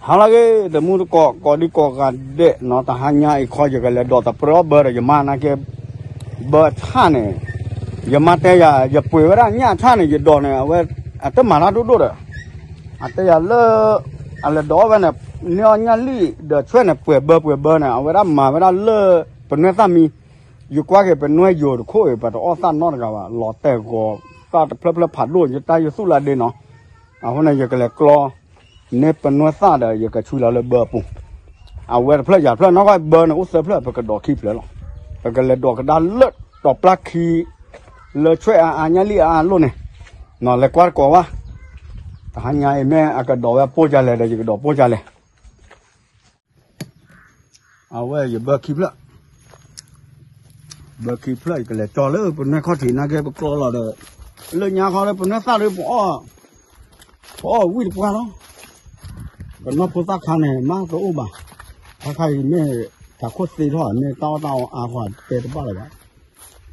ဟါလၢအဂ့ၤ တမူတကိး ကိးဒံကိးဂၤဒဲးနီၤ, တဟါညါအံၤခီ ယကလဲၤဒိးသပှၢ်အီၣ်ဘၢဒီးယမါနာ်က့, ဘၢဆၣ်န့ၣ်, ယမါတဲယၤ ယပှ့ၤဝဲဒၣ်ညၣ်ဆၣ်န့ၣ် ယဒိးန့ၣ် အဝဲ, အတမၤတၢ်ဒိၣ်ဒိၣ်ဒီး, အတဲယၤလၢ, အလဲၤဒိးအီၣ်ဝဲန့ၣ်, န့ၢ်အီၣ်ညၣ်လံၣ်ဒီးဆွဲၣ်န့ၣ် ပှဲၤဘၢပှဲၤဘၢန့ၣ် အဝဲဒၣ်မၤဝဲဒၣ်လၢ, ပနွဲၣ်သၣ်မံ, ယကွၢ်က့ၤပနွဲၣ်ယိၤတခိၣ်အံၤ ပတအီၣ်သၣ်နီတဂၤဘၣ် လီၤတဲာ်ဂီၤ, သၣ်တဖျၢၣ်ဖျၢၣ်ဖးဒိၣ် ယတၢ်ယသူၣ်လၢဒ့နီၤ, အဃိန့ၣ် ယကလဲၤကျီ န့ၢ်ပနွဲၣ်သၣ်ဒီး ယကဆူလီၤလၢဘၢအပူၤ, အဝဲတဖျၢၣ်ယၤတဖျၢၣ်နီၢ်ကီၢ်ဘၢန့ၣ် အိၣ်သၢဖျၢၣ် ပကဒိးခံဖျၢၣ်လီၤ, ပကလဲၤဒိးကဒါလၢတီၤပျၢ်ခံ, လၢဆွဲၣ်အါအါညၣ်လံၣ်အါအါလိၣ်န့ၣ်, နီၤလဲၤကွၢ်တကိးဘၣ်, တဟါညါအံၤမ့ၢ်အကဒိးဝဲပိၢ်ကလဲၣ်ဒီး ယကဒိးပိၢ်ကလဲၣ် အဝဲယဘၢခံဖျၢၣ်, ဘၢခံဖျၢၣ် ယကလဲၤကၠီလၢပနွဲၣ်ခီၣ်ထံးနာ်က့ ပကျီလီၤဒီး, လၢညါခီလၢပနွဲၣ်သၣ်ဒီးပအီၣ်, ပအီၣ်ဝံၣ်တပှၢ်လီၤ, ပနီၢ်ဖိသၣ်ခါန့ၣ် မ့ၢ်တအိၣ်ဘၣ်, တၢ်ခါအံၤမ့ၢ်, တၢ်ခိၣ်သ့ထီၣ် မ့ၢ်တၢ်အီၣ်တၢ်အီအါဃီတဲတဘၣ်လၢၤဘၣ်,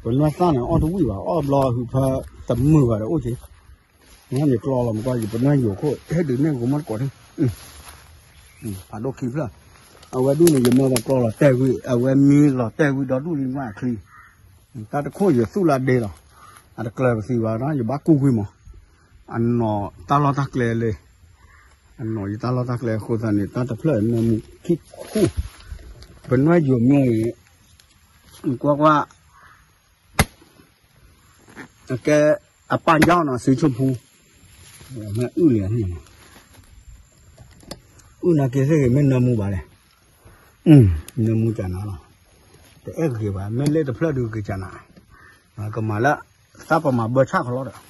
ပနွဲၣ်သၣ်န့ၣ် အီၣ်တဝံၣ်ဘၣ် အီၣ်ဘျီအဟုးဖၢတမုာ်ဘၣ်ဒီးအိၣ်က့ၤ နကကျီလီၤမကွၢ် ယပနွဲၣ်ယိၤခိၣ် ဟဲဒုးနဲၣ်ဂိၤမီၢ်တကိးထံ, ဖးဒိၣ်ခံဖျၢၣ်, အဝဲဒၣ်န့ၣ် ယမ့ၢ်လီၤကျီလီၤတဲာ်ဝံၤ အဝဲမံလီၤတဲာ်ဝံၤဒီဒူၣ်လံမ့ၢ်အချံ, တၢ်တခိၣ်ယသူၣ်လၢဒ့လီၤ, အတကျၢၤပသံဘၣ်နီၤ ယဘၣ်ကူၣ်ကွံာ်မး, အနီၢ်တၢ်လီၢ်တၢ်ကျဲလၢ, အနီၢ်ယတၢ်လီၢ်တၢ်ကျဲအဃိသတးန့ၣ် တၢ်တဖျၢၣ်နၢမူခံခူၣ်, ပနွဲၣ်ယိၤမ့ၢ်အံၤ, ကွၢ်ကွၢ် အကဲ, အပၢ်ယီၢ်နီၤ စုဆိၣ်ဖူ, မ့ၢ်အုၣ်လံ, အုၣ်နာ်က့သ့ၣ်ဂ့ၤ မ့ၢ်နၢမူဘၣ်လဲၣ်, နၢမူကနၤလီၤ, တအဲၣ်ဂ့ၤဘၣ် မ့ၢ်လ့ၣ်တဖျၢၣ်ဒုးကနၤ, ကမၤလၢ, သးပမၤဘၢဆၣ်ခီလီၤဒီး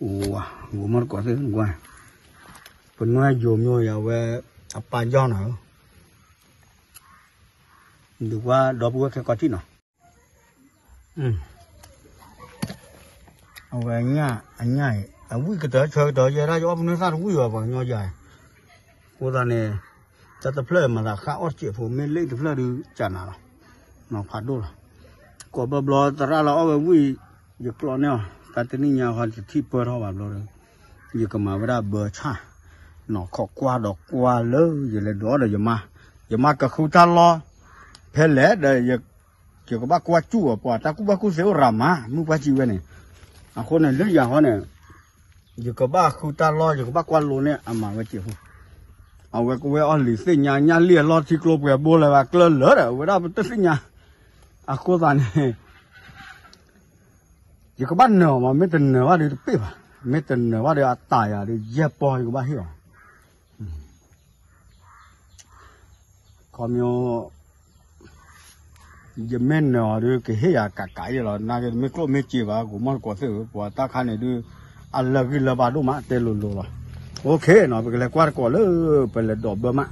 အိၣ်ဝဲ, ဂိၤမီၢ်တကိးသ့ၣ်ကွၢ်, ပနွဲၣ်ယိၤမ့ၢ်အံၤ အဝဲ, အပၢ်ယီၢ်နီၤဧၢ, ဒုးကွၢ်ဒီပုၢ်ဝဲၢ်ခဲကီၢ်ထံးနီၤ, အဝဲအညၣ်, အညၣ်အံၤ အဝံၣ်ကတၢၢ်ဆၢကတၢၢ် ယဲဒၣ်ယအီၣ်ပနွဲၣ်သၣ်တဝံၣ်ဘၣ် ပှၤကညီယၤ, အဃိသတးန့ၣ်, တၢ်တဖျၢၣ်မၤသးဃၣ်အီၣ်တစဲးဖိ မ့ၢ်လ့ၣ်တဖျၢၣ်ဒုးကနၤလီၤ, နီၤဖးဒိၣ်လီၤ, ကိးဘၢဘျီသရၣ်လၢအီၣ်ဝဲဝံၣ်, ယကျီန့ၢ်အီၤ တၢ်တနံၣ်ညါဃီ တထံၣ်ပၢၢ်ထီၣ်ဘၣ်ဘျီဒီး, ယကမၤဝဲဒၣ်ဘၢဆၣ်, နီၤခိးကွၢ်ဒီးကွၢ်လၢယလဲၤဒိးဒီးယမါ, ယမါကဃုတၢ်လီၢ်, ဖဲလဲၣ်ဒီးယ ယကဘၣ်ကွၢ်စူၣ်အီၤ ပှၤတၢ်ကူၣ်ဘၣ်ကူၣ်သ့အိၣ်ရၤမး မုၢ်ပှၢ်စံးဝဲန့ၣ်, အဃိန့ၣ် လၢယၤဃီန့ၣ်, ယကဘၣ်ဃုတၢ်လီၢ် ယကဘၣ်ကွၢ်လိန့ၢ်အမၤဝဲစဲးဖိ, အဝဲကဝဲအီၣ်လံၤသ့ၣ်ညါ ညၣ်လံၣ်အလီၢ်ထံကျိပှဲၤဘိလဲၤဘၣ်ကျၢၢ်လၢာ်ဒီး အဝဲဒၣ်ပတသ့ၣ်ညါ, အဃိသတးန့ၣ် ယကဘၣ်နၢၤအီၤမး မ့ၢ်တနၢၤဘၣ်ဒီးတပ့ၢ်ဘၣ်, မ့ၢ်တနၢၤဘၣ်ဒီးအတၢ်ယၤဒီး ယဲၢ်ပီၢ်ယကဘၣ်ဟ့ၣ်အီၤ, ခီမီ, ယမ့ၢ်နၢၤအီၤဒီး ကဟ့ၣ်ယၤကးကးယဲလီၤ, နာ်က့တမ့ၢ်ကျိၣ်မ့ၢ်စ့ဘၣ် ဂိၤမီၢ်တကိးသ့ၣ်ဧၢ, ပှၤတၢ်ခါန့ၣ်ဒုး, အလၢာ်ဂံၢ်လၢာ်ဘါဒိၣ်မး တဲလိၤလိၤလီၤ, အိၣ်ခ့နီၤ ပကလဲၤကွၢ်တကိးလၢ, ပလဲၤဒိးဘၢမး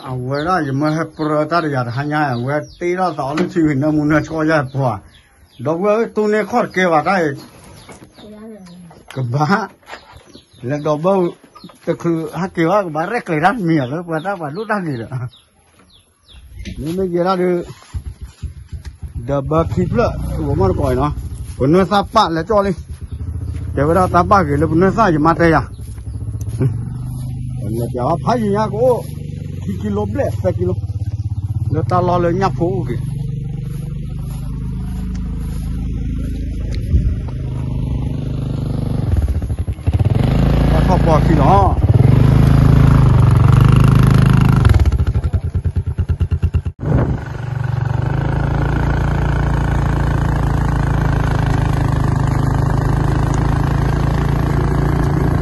အဝဲဒၣ်ယမၢဟဲပြၢတၢ်တယၤတဟါညါ အဝဲတ့ထီၣ်သးအီၤလၢထံဂ့ၤ နၢမူနၢဆှီယၢ်ပှၤ, ဒီပုၢ်ဝဲၢ် တူၢ်န့ၢ်ခီၣ်တကဲဘၣ်တၢ်အံၤ, ကဘၣ်, လဲၤဒိးဘၢ, တချုးဟဲက့ၤဘၣ် ကဘၣ်ရဲၣ်ကျဲၤတၢ်တမံၤလၢပှၤတၢ်ပှၤဒိၣ်တၢ်ဂ့ၤဒီး မ့မ့ၢ်ယဲဒၣ်ဒီး, ဒီးဘၢခံဖျၢၣ် ဂိၤမီၢ်တကိးအံၤနီၤ, ပနွဲၢ်သၣ်ပၢ်လဲၤကၠီလံ, တဲဝဲဒၣ်တၢ်ဘၣ်ဂ့ၤလၢပနွဲၢ်သၣ်ယမါတဲယၤ, ပှၤဖးယံၤညါကအိၣ်, ခံကံလိဘျဲၣ်သၢကံလိ, လၢတၢ်လီၢ်လၢညၣ်ဖိအိၣ်က့ၤ တၢ်ထီၣ်ပီၢ်ခံလီၤ.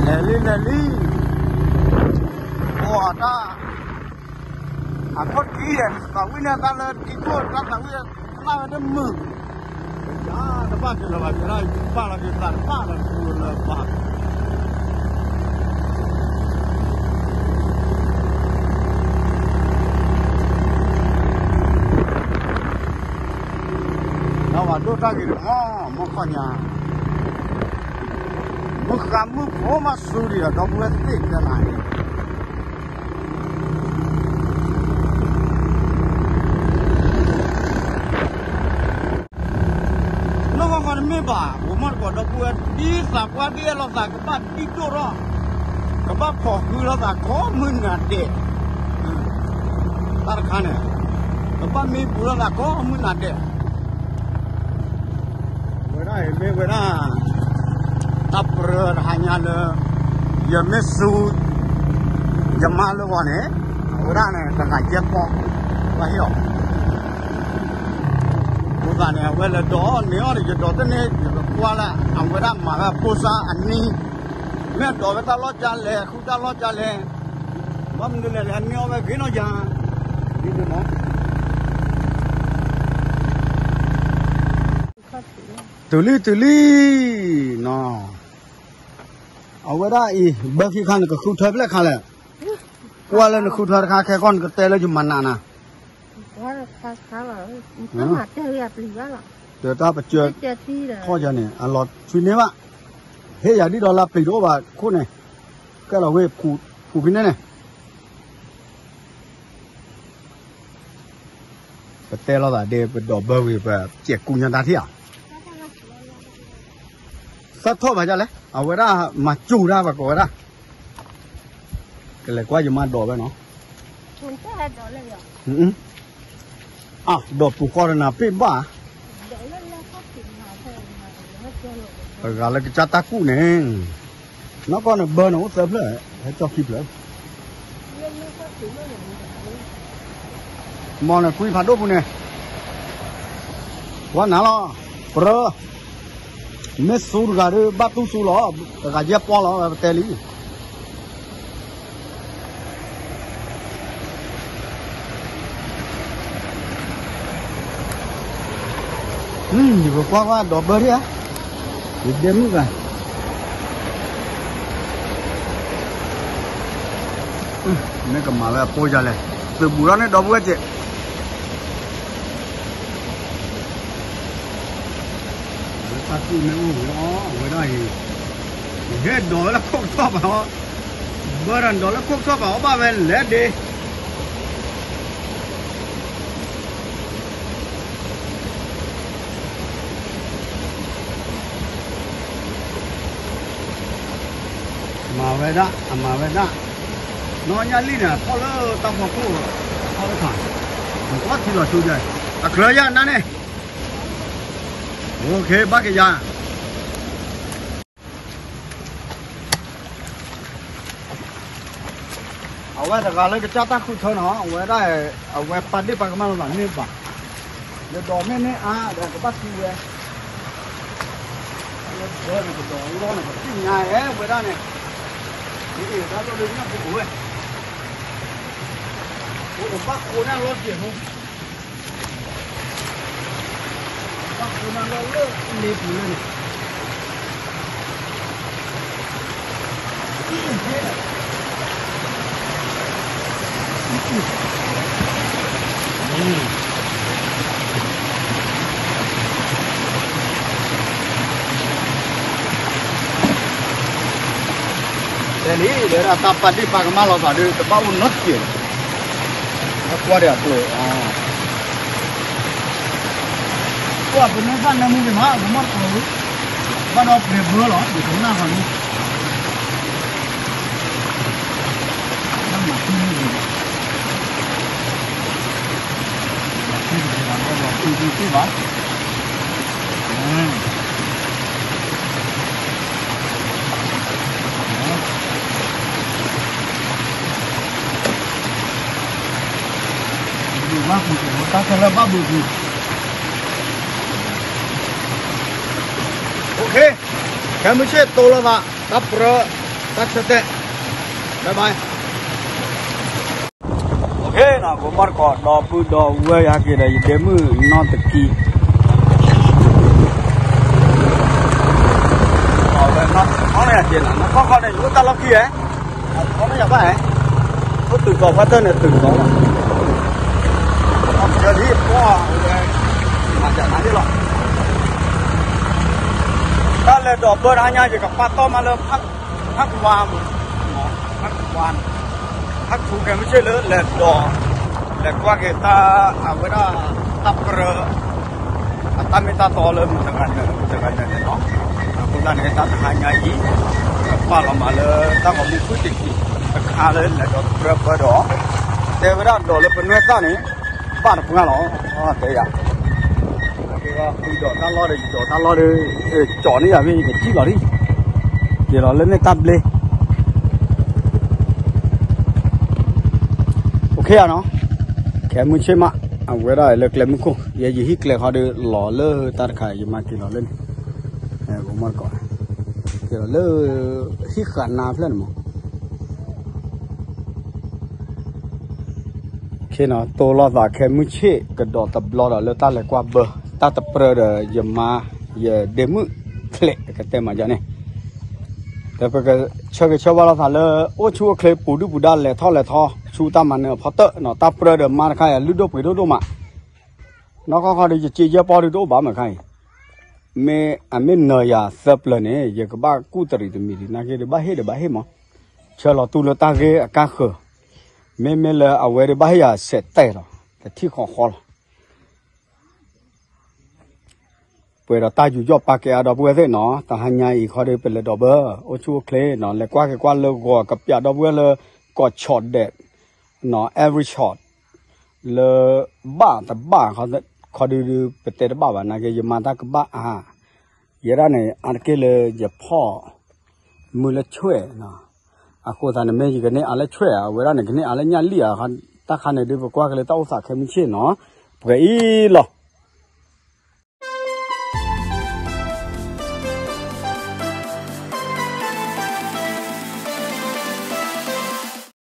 လဲၤလံ လဲၤလံ, အိၣ်အတၢ် အခိၣ်တကံၢ် သးဝံၣ်န့ၣ် တၢ်လၢတံၤခိၣ် တၢ်သးဝံၣ် သးဝဲတမုာ်, ယၤတဘၣ်က့ၤလၢၤဘၣ် ယၤဒၣ်ယဘၣ်လီၤက့ၤ သးတဘၣ်လီၤ တမုာ်လၢၤဘၣ် ဒီးပှၤဒိၣ်တၢ်ဂ့ၤတမီၤ မီၢ်ခီၣ်ညါ, မုၢ်ဃါမုၢ်ဖိမးဆူဒံးဒီး ဒီပုၢ်ဝဲၢ်သ့ၣ်ကဲနၤန့ၣ် နီၢ်ကီၢ်ကီၢ်တမ့ၢ်ဘၣ် ဂိၤမီၢ်တ ပှၤဒီပုၢ်ဝဲၢ် ဒ်သးပှၢ်ဒ်အဲၣ်လိာ်သး ကဘၣ်ဒံၣ်ဒိၣ်ထီၣ်, ကဘၣ်ဖီၣ်ဃုလိာ်သးကိးမုၢ်နၤဒဲး, တၢ်တခါန့ၣ်, ကဘၣ်မံပူၤလိာ်သးကိးမုၢ်နၤဒဲး. ဝဲဒၣ်အံၤမ့ၢ်ဝဲဒၣ် တၢ်ပြၢတဟါညါလၢ ယမ့ၢ်စူ ယမါလၢဂီၤန့ၣ်, အဝဲဒၣ်န့ၣ် တဂၤယဲၢ်ပီၢ်, ဘၣ်ဟ့ၣ်အီၤ အဃိသတးန့ၣ် အဝဲလဲၤဒိးန့ၢ်အီၤဒီး ယဒိးတန့ၢ် ယကကွၢ်လၢ အဝဲဒၣ်မၤဝဲအဖိစါအနံၤ, မ့ၢ်ဒိးဝဲတၢ်လီၢ်ကလဲၣ် ဃုတၢ်လီၢ်ကလဲၣ်, ဘၣ်မနုၤလဲၣ်လဲၣ် အန့ၢ်အီၤဝဲဂ့ၤနီၢ်ယၤ, ဒ်န့ၣ်မး. တုၤလံတုၤလံနီၤ, အဝဲဒၣ်အံၤ ဘၢခံခါနကဃုထၢဖျဲၣ်ခါလဲၣ်, ကွၢ်လၢနဃုထၢတခါခဲကီၢ် နကတဲလၢယမၤနးနၤ ဒီးတၢ်ပစၢၤထီၣ်ယၤန့ၣ် အလီၤဆွံန့ၢ်ဘၣ်, ဟ့ၣ်ယၤဒ်ဒီးလၢပျံၤတအိၣ်ဘၣ်ခိၣ်န့ၣ်, ကဲလီၤဝဲ ဖူဖံန့ၣ်န့ၣ်, ပတဲလိာ်သးဒ် ပဒိးဘၢဝံၤ ပစဲးကူညါတၢ်ထံၣ်ဧါ, သၢထီၣ်ဘၣ်ဒ်လဲၣ် အဝဲဒၣ်မၤစူၤတၢ် ပကိးဝဲဒၣ် ကလဲၤကွၢ်ယမါဒိးဝဲနီၤ, အဒိးပူၤဃီတနၤပ့ၢ်ဘၣ်, ပဂၤလၢကစၢ်တၢ်ကူၣ်န့ၣ်, နီၢ်ကီၢ်န့ၣ်ဘၢန့ၣ်အိၣ်သၢဖျၢၣ်, ဟဲကၠီခံဖျၢၣ်, မ်နကွံဖးဒိၣ်ပူၤန့ၣ်, ကွၢ်နၤလီၤ, ပြၢ မ့ၢ်စူတဂၤဒီး ဘၣ်တူၢ်စူလီၤ, တဂၤယဲၢ်ပီၢ်လီၤ ပတဲလံ. ယကကွၢ်ကွၢ်ဒီးဘၢထံၣ်ဧါ, ယဒဲမုၣ်ဂၤ မ့ၢ်ကမၤဝဲအဖိယၤလဲၣ်, သုးဘူးထီၣ်န့ၣ်ဒီပုၢ်ဝဲၢ်စဲး, တၢ်ကူၣ်မ့ၢ်အိၣ်ဝဲအီၤ အဝဲဒၣ်အံၤ, ယဟဲဒိးဝဲလၢခိၣ်ကထီၣ်ဘၣ်အီၤ, ဘၢဒီးဒိးလၢခိၣ်ကထီၣ်ဘၣ်အီၤဘၣ်ဝဲလဲၣ်ဒ့ မၤဝဲဒၣ် အမၤဝဲဒၣ်, နီၢ်ညၣ်လံၣ်န့ၣ် ထီၣ်လၢတၢ်ဖီခိၣ် ထီၣ်တခါ, နကွၢ်ထံလီၤဆိယါ, အကြၢးယါနၤန့ၣ်, အိၣ်ခ့ ဘၣ်က့ၤယၤ အဝဲတဂၤလၢကစၢ်တၢ်ဃုထၢနီၤ, အဝဲဒၣ် အဝဲပာ်ဒ့ၣ်ပာ်ကမၣ်လိာ်သးန့ၣ်ဘၣ်, ယဒိးမ့ၢ်န့ၢ်အါဒီးကဘၣ်သံဝဲ, လၢဘၢန့ၣ်ကဒိးလီန့ၣ် ကသ့ၣ်ညါဝဲဒၣ်န့ၣ်, ဒ်အံၤတၢ်လီၢ်လၢညၣ်ဖိအိၣ်ဝဲ, အိၣ်ဒီးဘၣ်ဃိန့ၢ်လီၤစဲးဖိ ဘၣ်ဃိန့ၢ်လီၤလၢလ့ပူၤလၢန့ၣ်, တဲလံ လၢတၢ်ပာ်ဒ့ၣ်ပာ်ကမၣ်လိာ်သးဒီး တဘၣ်အိၣ်နီတစဲး, ဟဲကွၢ်ဒီးအကျိၤ, ကွၢ်ပနၢ်သၣ်နၢမူက့ၤမး ကမီၣ်တကိးလံ, ဘၣ်ဒီးပှဲၤဘၢလီၤ ယကနၣ်ဃီလံ, ဘၣ်မၤထံမုၢ်က့ၤ, မၤထံမုၢ်က့ၤဘၣ် ဘၣ်မၤထံမုၢ်က့ၤဘၣ် ဘၣ်ပူၤ တၢ်ခဲလၢာ်ဘၣ်ပူၤပူၤ, ခဲမုၢ်ဆ့ၣ်တိလိာ်သး တၢ်ပြၢ တၢ်ဆၢတဲာ်, ဘၣ်ဘၣ် ကမီၣ်တကိး ဒီပုၢ်ဒီဝဲၢ်ယဟဲက့ၤဒီး ယဒဲမုၣ်နီတကံ, အဝဲနီၢ်နီၢ်ယၤက့ၤနၤ နခီၣ်ခီၣ်န့ၣ် ယအိၣ်တၢ်လီၢ်ခံဧါ, အခီၣ်န့ၣ်ယၤဘၣ်ဧါ, အိၣ်တုၤကီးဖါတၢၢ်န့ၣ် တုၤကီးလီၤ, အဝဲဒ်အံၤ ပှၤဝဲ မၤစၢၤနၤန့ၣ်လီၤ, တၢ်လဲၤဒိးဘၢတဟါညါ ယကပာ်တီၢ်မးလၢ ဖးကွၢ်, ဖးကွၢ်, ဖးထူခဲမုၢ်ဆ့ၣ်လၢလဲၤဒိး, လဲၤကွၢ်က့ၤတၢ် အဝဲဒၣ် တၢ်ပြၢ အတၢ်မ့ၢ်တၢ်တီလၢမုၢ်တဂၤန့ၣ် မုၢ်တဂၤန့ၣ်န့ၣ်လီၤ, အဃိသတးန့ၣ် တၢ်တဟါညါအံၤ ပာ်လီၤမးလၢတၢ်ဂီၤမူဖုၣ်တက့ၢ် တခါလၢလဲၤဒီးတြၢပၢဒီး တဲဝဲဒၣ်ဒိးလၢပနွဲၣ်သၣ်န့ၣ် ဘၣ်တပှၢ်လီၤ တဲယၤ ဒီးတၢ်လီၢ်ဒီး ယဒီးတၢ်လီၢ်ဒီး ကၠီၤန့ၢ်ယၤဖဲယကစံၣ်လီၤဒံး က့ၤလီၤလၢန့ၣ်တၢ်ဘျ့ အိၣ်ခ့ဧါနီၤ ခဲမုၢ်ဆ့ၣ်မး အဝဲဒၣ်လၢကျဲမုၢ်ခိၣ် ယဲယဟံၣ်ကျဲခီဒီးလီၤလၢတၢ်တခါ ယမၤက့ၤလီၤလၢန့ၣ် ကမီၢ်တကိး က့ၤလီၤလၢ ဟံၣ်ဃာ်နါဖျၢၣ်န့ၣ်မး ခ့နီၤ တိၢ်လိာ်သးခဲမုၢ်ဆ့ၣ် ကဒီးတဘျီဒီးလၢတၢ်လဲၤကွၢ်ဘၢ တၢ်တပြၢဒီးယမါ ယဒ့မုၣ်ချဲး ကတဲမးယၤန့ၣ် ဒီးပကဆၢဂ့ၤဆၢဝါလိာ်သးလၢ အိၣ်ဆူၣ်အိၣ်ချ့ပူၤဒုၣ်ပူၤဒါလဲၤထီၣ်လဲၤထီ ဆူတၢ်မၤနၢၤအဖီတၢၣ်နီၤ တၢ်ပြၢဒီးမါတခါအံၤ လုၢ်ဒိၣ်ပှ့ၤဒိၣ်ဒိၣ်မး နီၢ်ခီခီဒီးယစ့ယဲၢ်ပီၢ်ဒုးတအိၣ်ဘၣ်မးခါအံၤ မ့ၢ်အမ့ၢ်နၢၤယၤသၢပျၢၤန့ၣ် ယကဘၣ်ကူၣ်တရံးတမံၤလံ နာ်က့ဒီးဘၣ်ဟ့ၣ်ဒီးဘၣ်ဟ့ၣ်မး ဆၢလီၤတူၢ်လၢတၢ်ဂ့ၢ်အကါဃၢၤ မ့မ့ၢ်လၢအဝဲဒီးဘၣ်ဟ့ၣ်ယၤစဲးတဲာ်လီၤ တထံၣ်ဃီဃီလီၤ ပှဲၤဒီးတၢ်ယူးယီၣ်ပာ်ကဲအါဒီပုၢ်ဝဲၢ်သ့ၣ်နီၤ တဟါညါအံၤခီဒီးပလဲၤဒိးဘၢ အိၣ်ဆူၣ်အိၣ်ချ့နီၤ လဲၤကွၢ်က့ၤကွၢ်လၢဂီၤကပျးဒီပုၢ်ဝဲၢ်လၢ ကီၢ်ဆီၣ်ဒဲး နီၤ every shot လၢ ဘၣ်တဘၣ် ခီဒုဒု ပတဲတဘၣ်ဘၣ် နာ်က့ယမၤတၢ်ကဘၣ်အါ ယဲဒၣ်န့ၣ် အါတက့ၢ်လၢယဖီၣ် မုၢ်လၢဆွဲၣ်နီၤ အဃိသတးန့ၣ် မ့ၢ်ယကန့ၢ်အါလၢဆွဲၣ် အဝဲဒၣ်န့ၣ် ကန့ၢ်အါလၢညၣ်လံၣ်ဧါ တၢ်ခါန့ၣ်ဒုး ပကွၢ်က့ၤလၢတၢ်အိၣ်သးခဲမုၢ်ဆ့ၣ်နီၤ ပှဲၤအံၤလီၤ